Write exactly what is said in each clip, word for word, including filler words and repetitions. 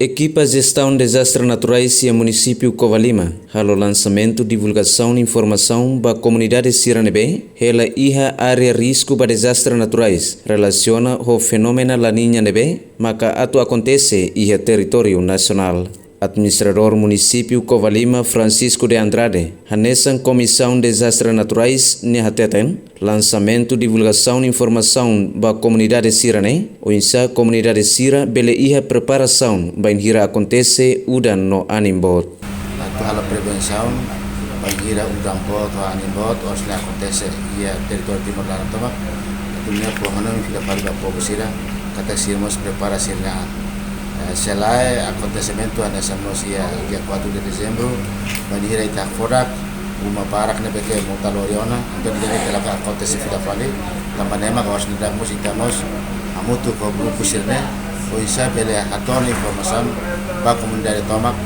Ekipa Jestaun Dezastre Naturais iha Munisípiu Covalima halo lansamentu divulgasaun informasaun ba komunidade sira ne'ebé hela iha área risku ba dezastre naturais relasiona ho fenómenu La Niña ne'ebé maka atu akontese iha territóriu nasionál. Administradór Munisípiu Covalima, Francisco de Andrade, hanesan Komisaun Dezastre Naturais ne'e hateten, lansamentu divulgasaun informasaun ba komunidade sira-ne'e, oinsá komunidade sira bele iha preparasaun bainhira akontese udan no anin boot. Atu halo prevensaun bainhira udan boot ho anin boot, oras ne'e akontese iha territóriu Timor laran tomak. Atu ne'e ha'u hanoin fila fali ba povu sira, katak sira mós prepara sira-nia an. Eh, se lae akontesimentu hanesan mós iha dia quatro de dezembro, bainhira ita hakfodak, uma barak ne'ebé ke mota lori ona, entaun ida-ne'e ita la akontese fila fali, tanba ne'e mak oras ne'e daudaun mós ita mós hamutuk ho grupu sira-ne'e, oinsá bele hato'o ona informasaun ba komunidade tomak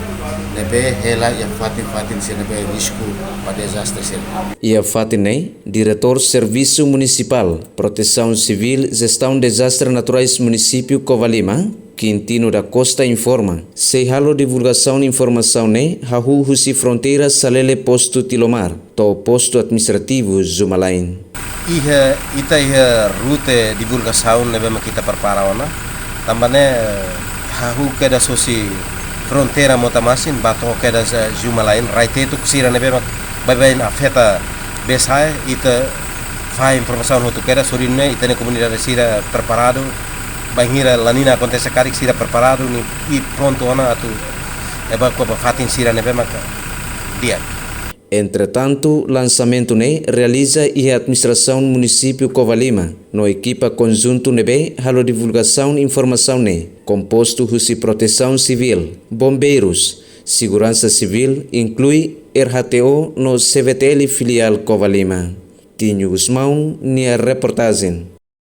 ne'ebé hela iha fatin-fatin sira ne'ebé risku ba dezastre sira. Iha fatin ne'e, Diretór Servisu Munisipál Protesaun Sivíl Jestaun Dezastre Naturais Munisípiu Covalima, Quintino da Costa informa, sei halo divulgasaun informasaun ne'e hahú husi fronteira Salele Postu Tilomar to'o Postu Administrativu Zumalain. Iha, ita iha rute divulgasaun ne'ebé mak ita prepara ona. Tanba ne'e, eh, hahú kedas husi fronteira Motamasin ba to'o kedas, eh, Zumalain, rai-tetuk sira ne'ebé mak baibain afeta bee sa'e, ita fahe informasaun hotu kedas, hodi nune'e ita-nia komunidade sira preparadu, bainhira La Niña akontese karik sira preparadu, nia prontu ona atu evakua ba fatin sira ne'ebé maka di'ak. Entretantu, lansamentu ne'e realiza iha Administrasaun Munisípiu Covalima, no ekipa konjuntu ne'ebé halo divulgasaun informasaun ne'e, kompostu husi Protesaun Sivíl, Bombeirus, Seguransa Sivíl, inklui R H T O no C V T L filiál Covalima. Tinho Gusmão, nia reportajen.